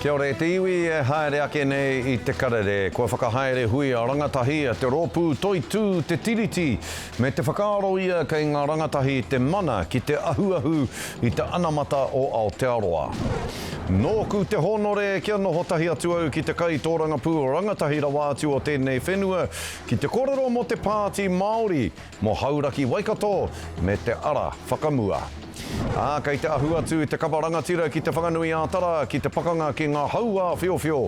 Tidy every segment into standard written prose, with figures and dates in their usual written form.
Kia ora e te iwi e haere ake nei i te karere. Kua whakahaere hui a rangatahi a te rōpū Toitū Te Tiriti me te whakaaro ia kei ngā rangatahi te mana ki te ahuahu i te anamata o Aotearoa. Nōku te hōnore kia noho tahi atu au ki te kaitōrangapū rangatahi rawa atu o tēnei whenua ki te kōrero mō te Pāti Māori, mō Hauraki Waikato me te ara whakamua. Ā, kei te ahu atu te kapa rangatira ki Te Whanganui-ā-Tara ki te pakanga ki ngā hauāwhiowhio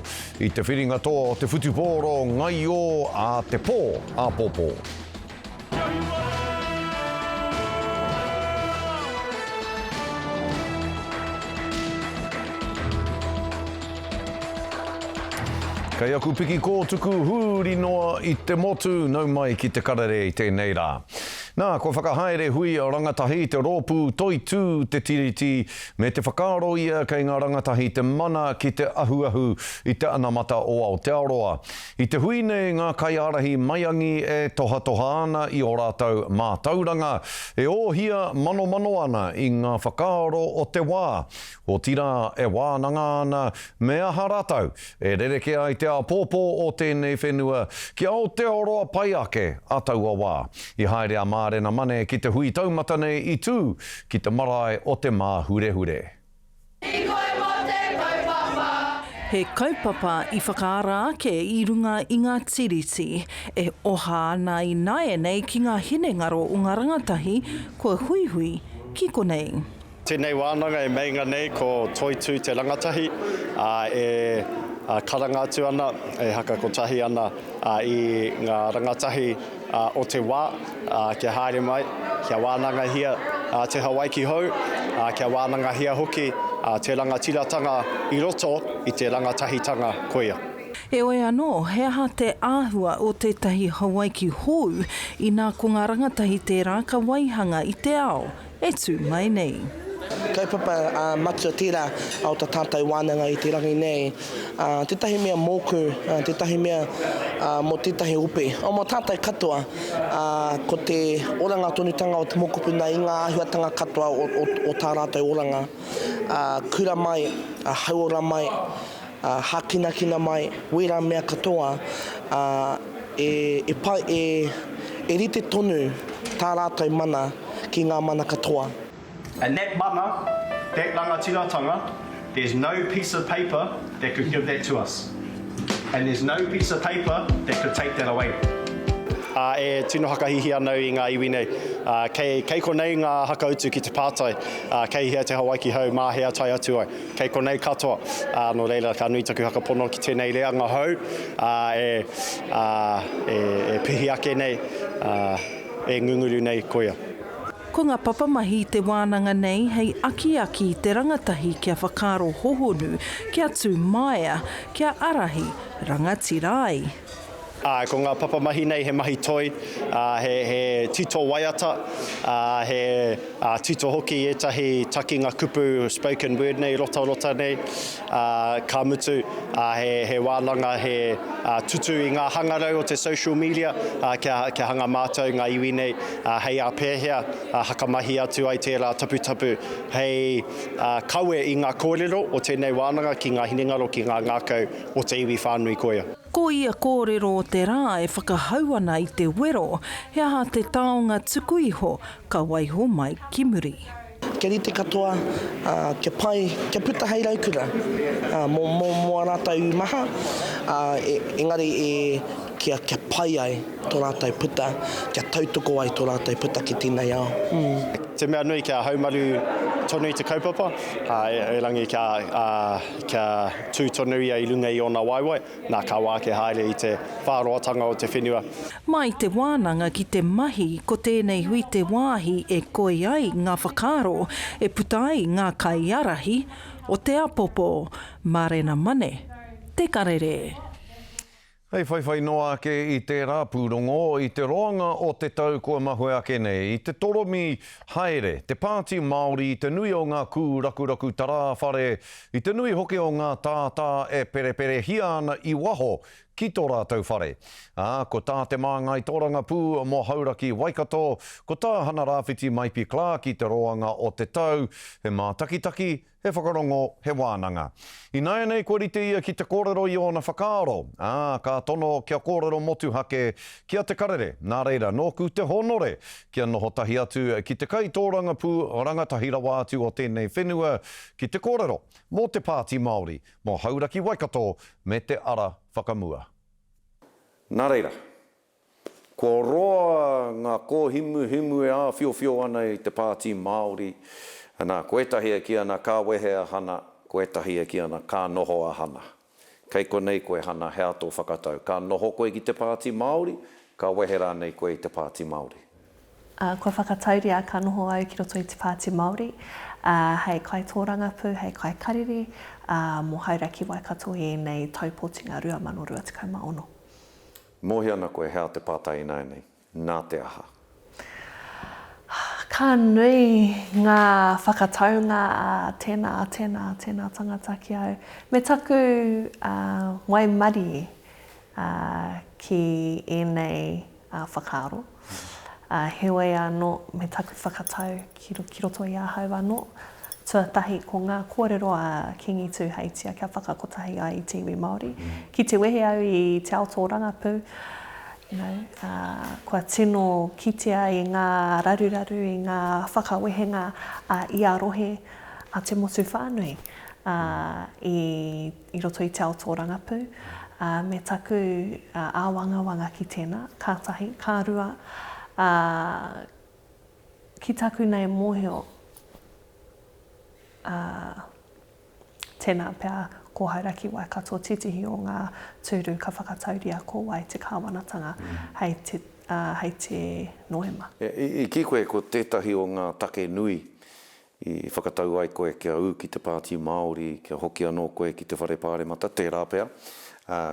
i te whiringa toa o te whutupōro ngaio ā te pō āpōpō. Kei aku piki kōtuku huri noa i te motu, nau mai ki te karere i tēnei rā. Nā, kua whakahaere hui rangatahi te rōpū Toitū Te Tiriti me te whakaaro ia kei ngā rangatahi te mana ki te ahuahu i te anamata o Aotearoa. I te hui nei ngā kaiārahi maiangi e tohatoha ana i ō rātou mātauranga, e ōhia manomano ana i ngā whakaaro o te wā, Otirā, e wānanga ana me aha rātou e rerekē ai te āpōpō o tēnei whenua ki Aotearoa pai ake a taua wā. I haere a Mārena Mane ki te hui taumata nei i tū ki te marae o Te Māhurehure. Hīkoi mō te kaupapa. He kaupapa i whakaara ake i runga i ngā tiriti, e oha ana ināianei ki ngā hinengaro o ngā rangatahi kua huihui ki konei. Tēnei wānanga e meinga nei ko Toitū te rangatahi, ā, e karanga atu ana, e hakakotahi ana i ngā rangatahi o te wā, ā, kia haere mai, kia wānangahia te Hawaiki hou, ā, kia wānangahia hoki te rangatiratanga i roto i te rangatahitanga koia. Heoi anō, he aha te āhua o tētahi Hawaiki hou, inā ko ngā rangatahi tērā ka waihanga i te ao e tū mai nei. Kaupapa matua tērā o ta tātou wānanga i te rangi nei. Tētahi mea mōku, tētahi mea mō tētahi ope, mō tātou katoa, ko te oranga tonutanga o te mokopuna i ngā āhuatanga katoa o tā rātou oranga. Kura mai, hauora mai, hākinakina mai, wērā mea katoa, e pai, e rite tonu tā rātou mana ki ngā mana katoa. And that mana, that rangatiratanga, there's no piece of paper that could give that to us. And there's no piece of paper that could take that away. Ā, e tino whakahīhī ana au i ngā iwi nei. Ā, kei, kei konei ngā hakautu ki te pātai, ā, kei hea te Hawaiki hou, mā hea tae atu ai. Kei konei katoa. Ā, nō reira, ka nui taku whakapono ki tēnei reanga hou, ā, e, ā, e, e pihi ake nei, ā, e ngunguru nei koia. Ko ngā papamahi i te wānanga nei hei akiaki i te rangatahi kia whakaaro hohonu, kia tū māia, kia ārahi rangatira ai. Āe, ko ngā papamahi nei he mahi toi, ā, he, he tito waiata, ā, he, ā, tito hoki i ētahi takinga kupu spoken word nei, rotarota nei, ā, ka mutu, ā, he, he wānanga, he, ā, tutu i ngā hangarau o te social media, ā, kia, kia hanga mātau ngā iwi nei, ā, hei ā pēhea, ā, hakamahi atu ai tērā taputapu hei, ā, kawe i ngā kōrero o tēnei wānanga ki ngā hinengaro, ki ngā ngākau o te iwi whānui koia. Ko ia kōrero o te rā e whakahau ana i te wero, he aha te taonga tuku iho ka waiho mai ki muri. Kia rite katoa, ā, kia pai, kia puta hei raukura, ā, mō, mō, mō ā rātou maha, ā, e, engari e, kia, kia pai ai tō rātou puta, kia tautoko ai tō rātou puta ki tēnei ao. Te mea nui kia haumaru tonu te kaupapa, ā, erangi kia, ā, kia tū tonu ia i runga i ōna waewae, nā ka wāke haere i te whāroatanga o te whenua. Mai te wānanga ki te mahi, ko tēnei hui te wāhi e koi ai ngā whakaaro, e puta ai ngā kaiārahi o te apopo. Mārena Mane, Te Karere. Hei whaiwhai noa ake i tērā pūrongo, i te roanga o te tau kua mahue ake nei, i te toromi haere te Pāti Māori i te nui o ngā kūrakuraku tarāwhare, i te nui hoki o ngā tātā e pereperehia ana i waho. ki tō rātou whare. Ā, ko tā te māngai tōrangapū mō Hauraki Waikato, ko tā Hana Rāwhiti Maipi Clarke i te roanga o te tau, he mātakitaki, he whakarongo, he wānanga. Ināianei kua rite ia ki te kōrero i ōna whakaaro, ā, ka tono kia kōrero motuhake ki a Te Karere, nā reira, nōku te hōnore kia noho tahi atu ki te kaitōrangapū rangatahi rawa atu o tēnei whenua ki te kōrero mō te Pāti Māori, mō Hauraki Waikato me te ara whakamua. Nā reira, kua roa ngā kōhimuhimu e āwhiowhio ana i te Pāti Māori, nā, ko ētahi e kī ana ka wehe a Hana, ko ētahi e kī ana ka noho a Hana. Kei konei koe Hana, he aha tō whakatau? Ka noho koe ki te Pāti Māori, ka wehe rānei koe i te Pāti Māori? Ā, kua whakatauria ka noho au ki roto i te Pāti Māori, ā, hei kaitōrangapū, hei kaikarere, ā, mō Hauraki Waikato i ēnei tau pōtinga 2026. Mōhio ana koe he aha te pātai ināianei, nā te aha? Ka nui ngā whakataunga a tēnā, a tēnā, a tēnā tangata ki au. Me taku, ā, waimarie, ā, ki ēnei whakaaro. Heoi anō, me taku whakatau ki roto i ahau anō, tuatahi ko ngā kōrero a Kīngi Tūheitia kia whakakotahi ai i te iwi Māori. Ki te wehe au i te ao tōrangapū, you know, kua tino kitea i ngā raruraru, i ngā whakawehenga a ia rohe, a te motu whānui i i roto i te ao tōrangapū, ā, me taku āwangawanga ki tēnā, ka tahi, ka rua, ā, ki taku nei mōhio, ā, tēnā pea ko Hauraki Waikato tētehi o ngā tūru ka whakatauria ko wai te kāwanatanga hei te, ā, hei te Noema. I kī koe ko tētahi o ngā take nui I whakatau ai koe kia ū ki te Pāti Māori, kia hoki anō koe ki te Whare Pāremata, tērā pea,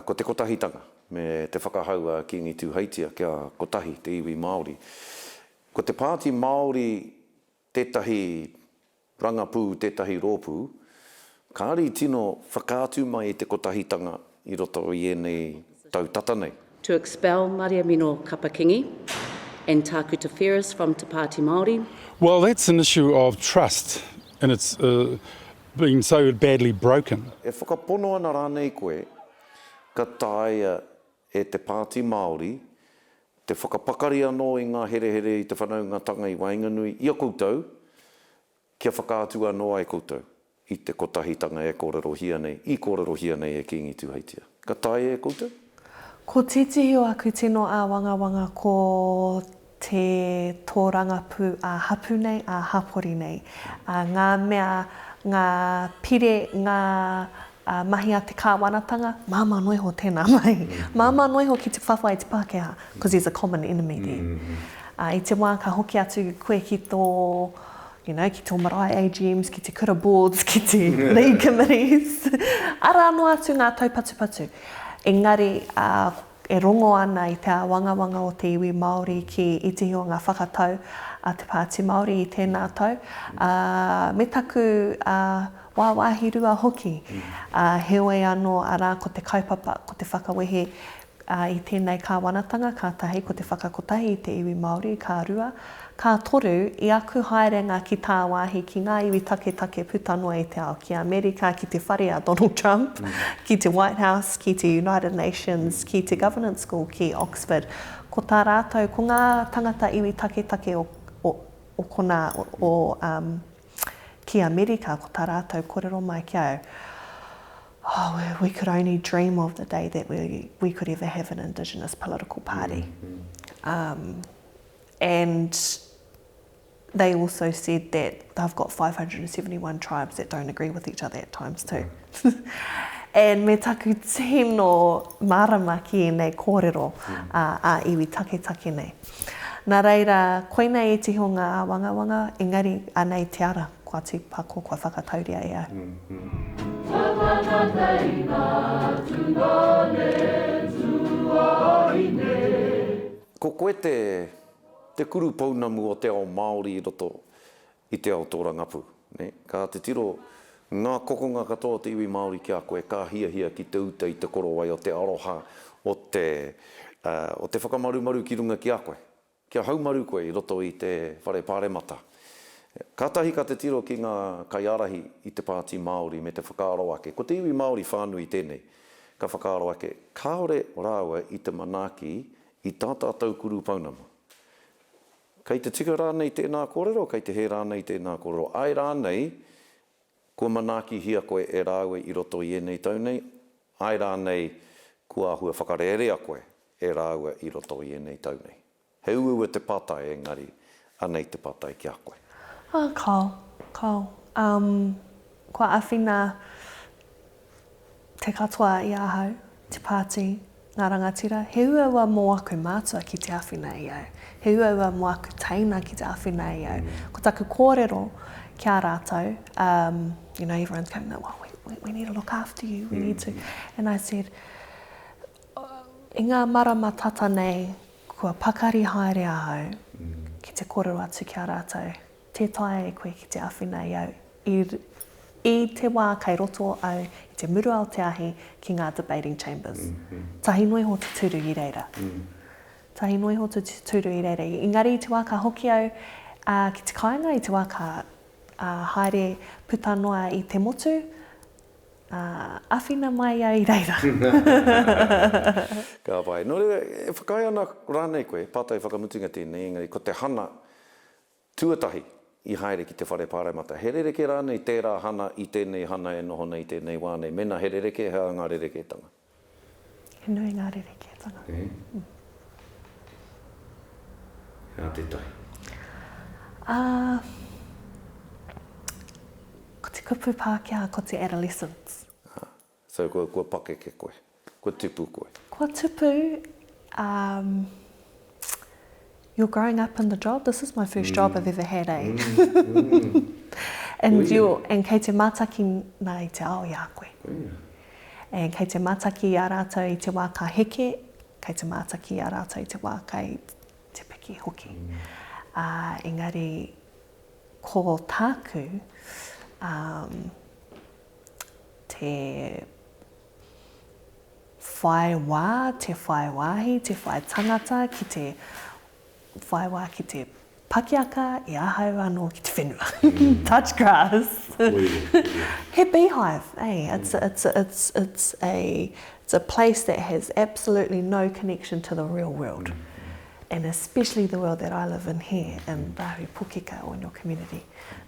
ko te kotahitanga me te whakahau a Kīngi Tūheitia kia kotahi te iwi Māori. Ko te Pāti Māori tētahi rangapū, tētahi rōpū, kāre i tino whakaatu mai i te kotahitanga i roto i ēnei tau tata nei. To expel Mariamino Kapa-Kingi and Tākuta Ferris from Te Pāti Māori. Well, that's an issue of trust and it's been so badly broken. E whakapono ana rānei koe ka taea e te Pāti Māori te whakapakari anō i ngā herehere i te whanaungatanga i waenganui i a koutou kia whakaatu anō ai koutou i te kotahitanga e kōrerohia nei, i kōrerohia nei e Kīngi Tūheitia. Ka taea e koutou? Ko tētehi o aku tino āwangawanga ko te tōrangapū ā-hapū nei, ā-hapori nei. Ngā mea, ngā pire, ngā mahi a te kāwanatanga, māmā noa iho tēnā mahi. Māmā noa iho ki te whawhai i te Pākehā, because there's a common enemy there. I te wā ka hoki atu koe ki tō you know, ki tō marae AGMs, ki te kura boards, ki te league committees, arā noa atu ngā taupatupatu. Engari, e rongo ana i te āwangawanga o te iwi Māori ki ētehi o ngā whakatau a te Pāti Māori i tēnā tau, ā, me taku wāwāhi rua hoki. Ā, heoi anō, arā, ko te kaupapa, ko te whakawehe Ā, i tēnei kāwanatanga, ka tahi, ko te whakakotahi i te iwi Māori, ka rua, ka toru, i aku haerenga ki tāwāhi, ki ngā iwi taketake puta noa i te ao, ki Amerika, ki te whare a Donald Trump, ki te White House, ki te United Nations, ki te Governance School, ki Oxford, ko tā rātou, ko ngā tangata iwi taketake o, o, o konā, o, o, um, ki Amerika, ko tā rātou korero mai ki au, Oh, we could only dream of the day that we, we could ever have an Indigenous political party. Mm-hmm. Um, and they also said that they've got 571 tribes that don't agree with each other at times too. Mm. And me taku tino mārama ki ēnei kōrero mm. a, a iwi taketake nei. Nā reira, koinei ētehi o ngā āwangawanga, engari anei te ara. Kua tīpako, kua whakatauria e au. Ko koe te te kuru pounamu o te ao Māori i roto i te ao tōrangapū, nē? Ka titiro Ngā kokonga katoa o te iwi Māori ki a koe ka hiahia ki te uta i te korowai o te aroha, o te, o te whakamarumaru ki runga ki a koe. Kia haumaru koe i roto i te whare paremata. Kātahi ka titiro ki ngā kaiārahi i te Pāti Māori me te whakaaro ake, ko te iwi Māori whānui tēnei, ka whakaaro ake, kāore rāua i te manaaki i tā tātou kuru pounamu. Kei te tika rānei tēnā kōrero, kei te hē rānei tēnā kōrero? Āe rānei, kua manaakihia koe e rāua i roto i ēnei tau nei? Āe rānei, kua āhua whakarērea koe e rāua i roto i ēnei tau nei? He uaua te pātai engari, anei te pātai ki a koe. Ā, kāo, kāo. Um, kua āwhina te katoa i ahau, te pāti, ngā rangatira. He uaua mō aku mātua ki te āwhina i au. He uaua mō aku teina ki te āwhina i au. Ko taku kōrero ki a rātou, um, you know, everyone's going, well, we, we, we need to look after you, we need to. And I said, i ngā marama tata nei, kua pakari haere ahau ki te kōrero atu ki a rātou, tē taea e koe ki te āwhina i au i i te wā kei roto au i te murua o te ahi ki ngā debating chambers. Tahi noa iho te tūru i reira. Tahi noa iho te tūru i reira. Engari i te wā ka hoki au ki te kāinga, i te wā ka haere puta noa i te motu, āwhina mai au i reira. Ka pai. Nō reira, e whakaae ana rānei koe, pātai whakamutunga tēnei, engari ko te hana Tuatahi, i haere ki te whare paremata. He rerekē rānei tērā hana i tēnei hana e noho nei i tēnei wā nei? Mēnā he rerekē, he aha ngā rerekētanga? He nui ngā rerekētanga. He aha tētahi? Ā, ko te kupu Pākehā ko te adolescence. Ā, so kua, kua pakeke koe. Kua tupu koe. Kua tupu, um, you're growing up in the job, this is my first job I've ever had, eh? And you're, and kei te mātaki nā i te ao i a koe. And kei te mātaki i a rātou i te wā ka heke, kei te mātaki i a rātou i te wā kei te piki hoki. Ā, engari, ko tāku, um, te whai wā, te whai wāhi, te whai tangata ki te whai wā ki te pakiaka i ahau anō ki te whenua. Touch grass. He beehive, eh? It's, it's, it's, it's, a, it's a place that has absolutely no connection to the real world. And especially the world that I live in here in Rahui Pukeka or in your community.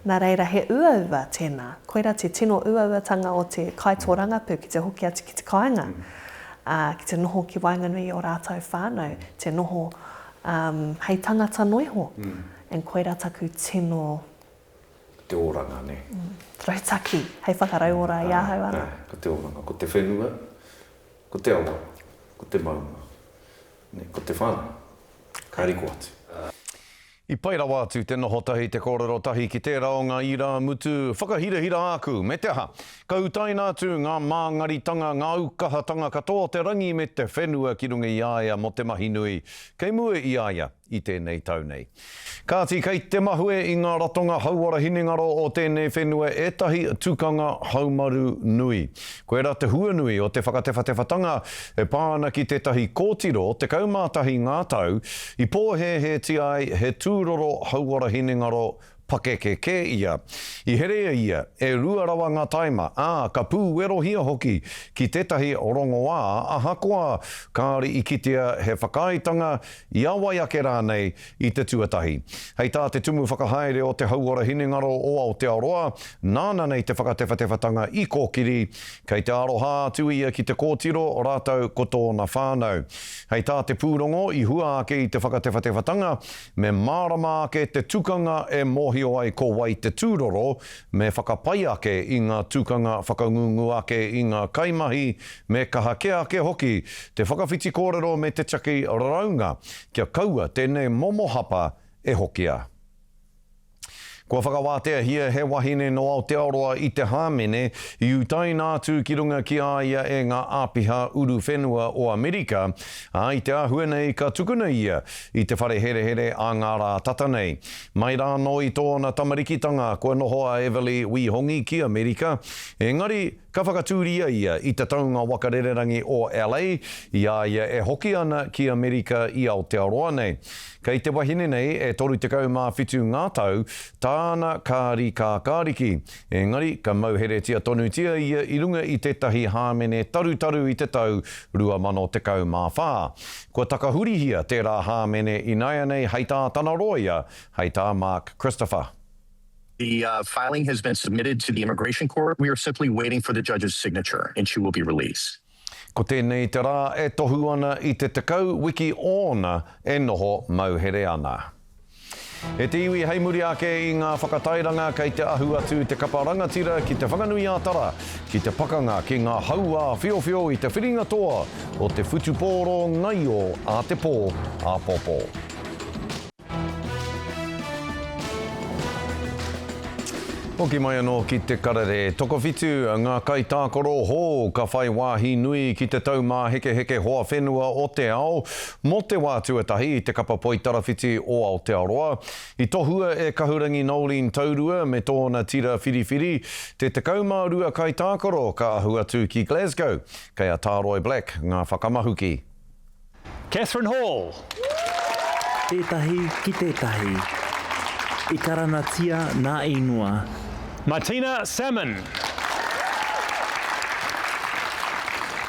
Nā reira, he uaua tēnā. Koirā te tino uauatanga o te kaitōrangapū ki te hoki atu ki te kāinga, ā, ki te noho ki waenganui i ō rātou whānau, te noho hei tangata noa iho. And koirā taku tino. Te oranga, nē. Rautaki hei whakarauora i ahau anō. Āe, ko te oranga. Ko te whenua, ko te awa, ko te maunga, nē, ko te whānau. Ka riko atu. I pai rawa atu te noho tahi, te kōrero tahi ki tērā o ngā irāmutu whakahirahira āku, me te aha, ka utaina atu ngā māngaritanga, ngā aukahatanga katoa o te rangi me te whenua ki runga i a ia mō te mahi nui kei mua i a ia i tēnei tau nei. Kāti, kei te mahue i ngā ratonga hauora hinengaro o tēnei whenua ētahi tukanga haumaru nui. Koirā te huanui o te whakatewhatewhatanga e pā ana ki tētahi kōtiro 11 ngā tau i pōhēhētia ai he tūroro hauora hinengaro pakeke kē ia. I herea ia e rua rawa ngā taima, ā, ka pūwerohia hoki ki tētahi rongoā ahakoa kāore i kitea he whakaaetanga i a wai ake rānei i te tuatahi. Hei tā te Tumu Whakahaere o Te Hauora Hinengaro o Aotearoa, nāna nei te whakatewhatewhatanga i kōkiri, kei te aroha atu ia ki te kōtiro rātou ko tōna whānau. Hei tā te pūrongo i hua ake i te whakatewhatewhatanga, me mārama ake te tukanga e mōhio ai ko wai te tūroro, me whakapai ake i ngā tukanga whakangungu ake i ngā kaimahi, me kaha kē ake hoki te whakawhiti kōrero me te tiaki raraunga kia kaua tēnei momo hapa e hokia. Kua whakawāteahia he wahine nō Aotearoa i te hāmene i utaina atu ki runga ki a ia e ngā āpiha uruwhenua o Amerika, ā, i te āhua nei ka tukuna ia i te whare herehere ā ngā rā tata nei. Mai rā anō i tōna tamarikitanga kua noho a Everly Wihongi ki Amerika, engari, Ka whakatūria ia i te taunga waka rererangi o LA i a ia e hoki ana ki Amerika i Aotearoa nei. Kei te wahine nei e 37 ngā tau, tāna kāri kākāriki. Engari, ka mauheretia tonutia ia i runga i tētahi hāmene tarutaru i te tau 2014. Kua takahurihia tērā hāmene ināianei hei tā tana rōia, hei tā Mark Christopher. The filing has been submitted to the immigration court. We are simply waiting for the judge's signature and she will be released. Ko tēnei te rā e tohu ana i te 10 wiki ōna e noho mauhere ana. E te iwi hei muri ake i ngā whakatairanga kei te ahu atu te kapa rangatira ki Te Whanganui-ā-Tara ki te pakanga ki ngā hauā whiowhio i te whiringa toa o te whutupōro ngaio a te pō āpōpō. Hoki mai anō ki te karere. Tokowhitu ngā kaitākaro hou ka whai wāhi nui ki te Taumāhekeheke Hoa Whenua o te Ao mō te wā tuatahi i te Kapa Poitarawhiti o Aotearoa. I tohua e Kahurangi Noeline Taurua me tōna tira whiriwhiri te 12 kaitākaro ka ahu atu ki Glasgow. Kei a Tāroi Black ngā whakamahuki. Katherine Hall. Tētahi ki tētahi. I karanatia nā īnoa. Martina Salmon.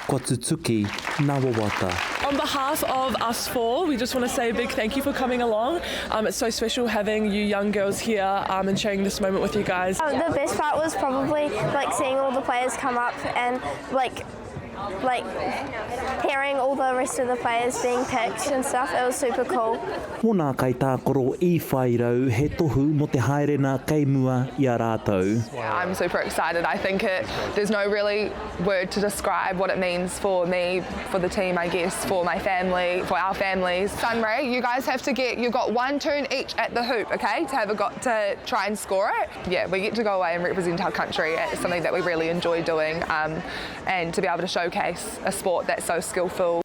Kua tutuki nā wawata. On behalf of us four, we just want to say a big thank you for coming along. Um, it's so special having you young girls here um, and sharing this moment with you guys. Um, the best part was probably like seeing all the players come up and like like hearing all the rest of the players being picked and stuff, it was super cool. Mō nā kaitākaro i whai rau, he tohu mō te haerena kei mua i a rātou. I'm super excited. I think it, there's no really word to describe what it means for me, for the team, I guess, for my family, for our families. Sunray, you guys have to get, you've got one turn each at the hoop, okay, to have a got to try and score it. Yeah, we get to go away and represent our country. It's something that we really enjoy doing. Um, and to be able to showcase a sport that's so skillful.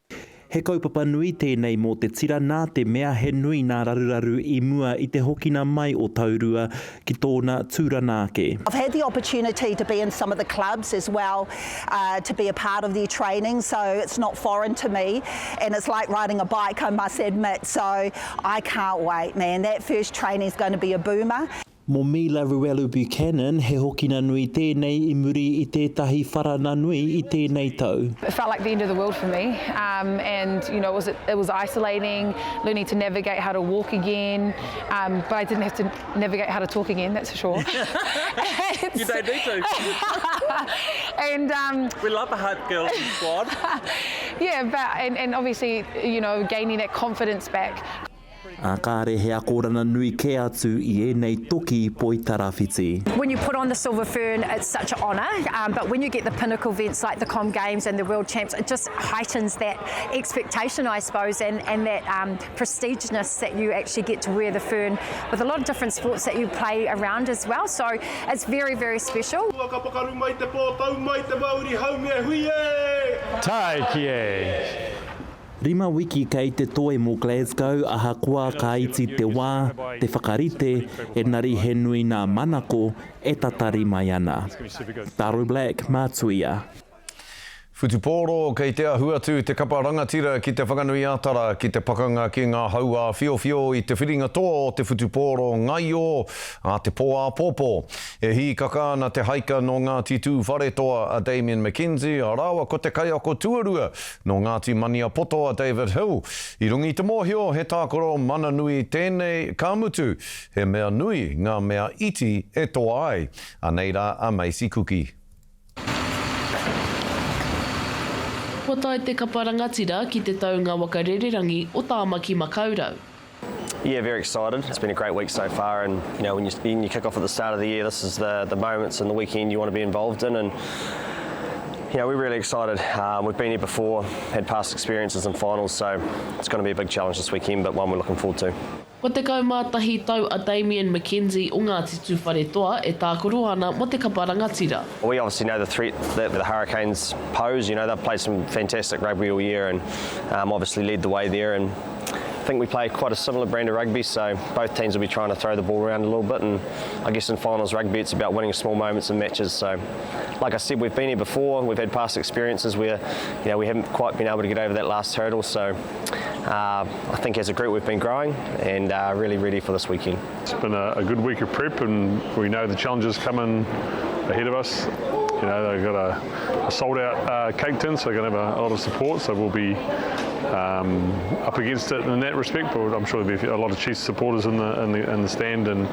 He kaupapa nui tēnei mō te tira nā te mea he nui nā raruraru i mua i te hokina mai o Taurua ki tōna tūrana ake. I've had the opportunity to be in some of the clubs as well uh, to be a part of their training so it's not foreign to me and it's like riding a bike I must admit so I can't wait man that first training is going to be a boomer. Mō Mila Ruelu-Buchanan, he hokina nui tēnei i muri i tētahi wharana nui i tēnei tau. It felt like the end of the world for me um, and you know it was, it was isolating, learning to navigate how to walk again, um, but I didn't have to navigate how to talk again, that's for sure. you don't need to. and um, We love a hard girl in the squad. yeah, but and, and obviously, you know, gaining that confidence back. Ā, kāre he akoranga nui kē atu i ēnei toki poitarawhiti. When you put on the silver fern, it's such an honour, um, but when you get the pinnacle events like the Com Games and the World Champs, it just heightens that expectation, I suppose, and, and that um, prestigeness that you actually get to wear the fern with a lot of different sports that you play around as well. So it's very, very special. Ka pakaru mai te pō, tau mai te mauri, haumi e hui e! Tāiki e! Rima wiki kei te toe mō Glasgow ahakoa ka iti te wā, te whakarite, enari he nui nā manako e tatari mai ana. Taro Black, Mātuia. Whutupōro, kei te ahu atu te kapa rangatira ki Te Whanganui-a-Tara ki te pakanga ki ngā hauā whiowhio i te whiringa toa o te whutupōro ngaio a te pō āpōpō. E hīkaka ana te haika nō Ngāti Tūwharetoa a Damian McKenzie rāua ko te kaiako tuarua Nō Ngāti Maniapoto a David Hill. I runga i te mōhio he tākaro mana nui tēnei, ka mutu, he mea nui ngā mea iti e toa ai. Anei rā a Macy Kuki. Kua tae te kapa rangatira ki te taunga waka rererangi o Tāmaki Makaurau. Yeah, very excited. It's been a great week so far, and you know when you, when you kick off at the start of the year, this is the, the moments and the weekend you want to be involved in, and You know, we're really excited. Um, we've been here before, had past experiences in finals, so it's going to be a big challenge this weekend, but one we're looking forward to. Kua 11 tau a Damian McKenzie o Ngāti Tūwharetoa e tākaro ana mō te kapa rangatira. We obviously know the threat that the Hurricanes pose, you know, they've played some fantastic rugby all year and um, obviously led the way there and I think we play quite a similar brand of rugby, so both teams will be trying to throw the ball around a little bit. And I guess in finals rugby, it's about winning small moments and matches. So, like I said, we've been here before. We've had past experiences where, you know, we haven't quite been able to get over that last hurdle. So, uh, I think as a group we've been growing and uh, really ready for this weekend. It's been a, a good week of prep, and we know the challenges coming ahead of us. You know, they've got a, a sold out uh, cake tin, so they're going to have a, a lot of support. So we'll be um, up against it in that respect, but I'm sure there'll be a lot of Chiefs supporters in the in the, in the stand, and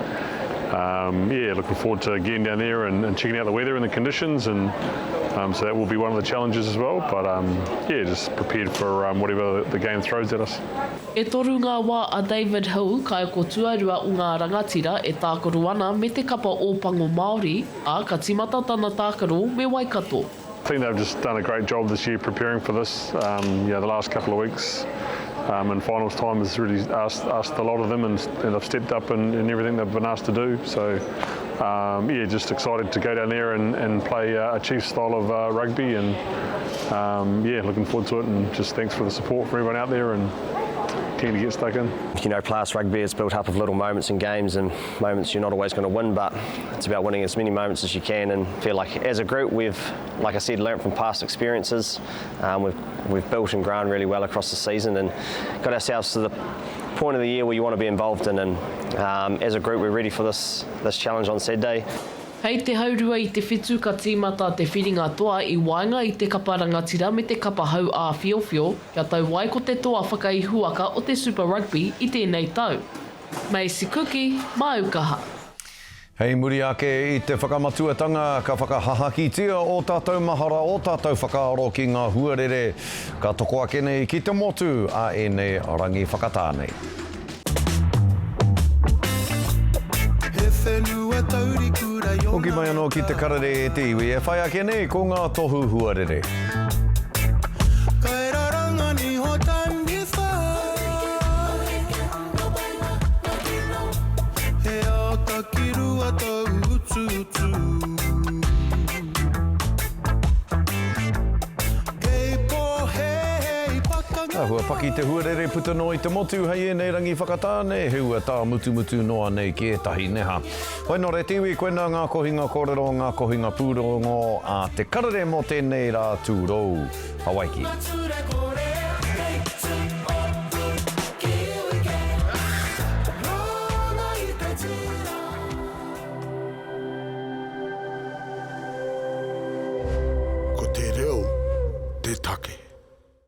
um, yeah, looking forward to getting down there and, and checking out the weather and the conditions, and um, so that will be one of the challenges as well. But um, yeah, just prepared for um, whatever the game throws at us. E toru ngā wā a David Hill, kaiako tuarua o ngā rangatira e tākaro ana me te kapa Ōpango Māori, ā, ka tīmata tana tākaro me Waikato. I think they've just done a great job this year preparing for this. Um, you know, the last couple of weeks um, and finals time has really asked, asked a lot of them and, and they've stepped up in, in everything they've been asked to do. So, um, yeah, just excited to go down there and, and play uh, a Chiefs style of uh, rugby and, um, yeah, looking forward to it and just thanks for the support from everyone out there and keen to get stuck in. You know, class rugby is built up of little moments in games and moments you're not always going to win, but it's about winning as many moments as you can and feel like as a group we've, like I said, learnt from past experiences. Um, we've, we've built and grown really well across the season and got ourselves to the point of the year where you want to be involved in and um, as a group we're ready for this, this challenge on Saturday. Hei te haurua i te whitu ka tīmata te whiringa toa i waenga i te kapa rangatira me te kapa hau āwhiowhio kia tau ai ko te toa whakaihuwaka o te Super Rugby i tēnei tau. Macy Kuki, māu kaha. Hei muri ake i te whakamatuatanga ka whakahahakitia ō tātou mahara, ō tātou whakaaro ki ngā huarere ka toko ake nei ki te motu a ēnei rangi whakatā nei. Hoki mai anō ki te karere e te iwi e whai ake nei ko ngā tohu huarere. Āhua paki te huarere puta noa i te motu hei ēnei rangi whakatāne, he ua tāmutumutu noa nei ki ētahi neha. Whai nō re te iwi, koinā ngā kohinga kōrero, ngā kohinga pūrongo a te karere mō tēnei rā tūrou. Hawaiki.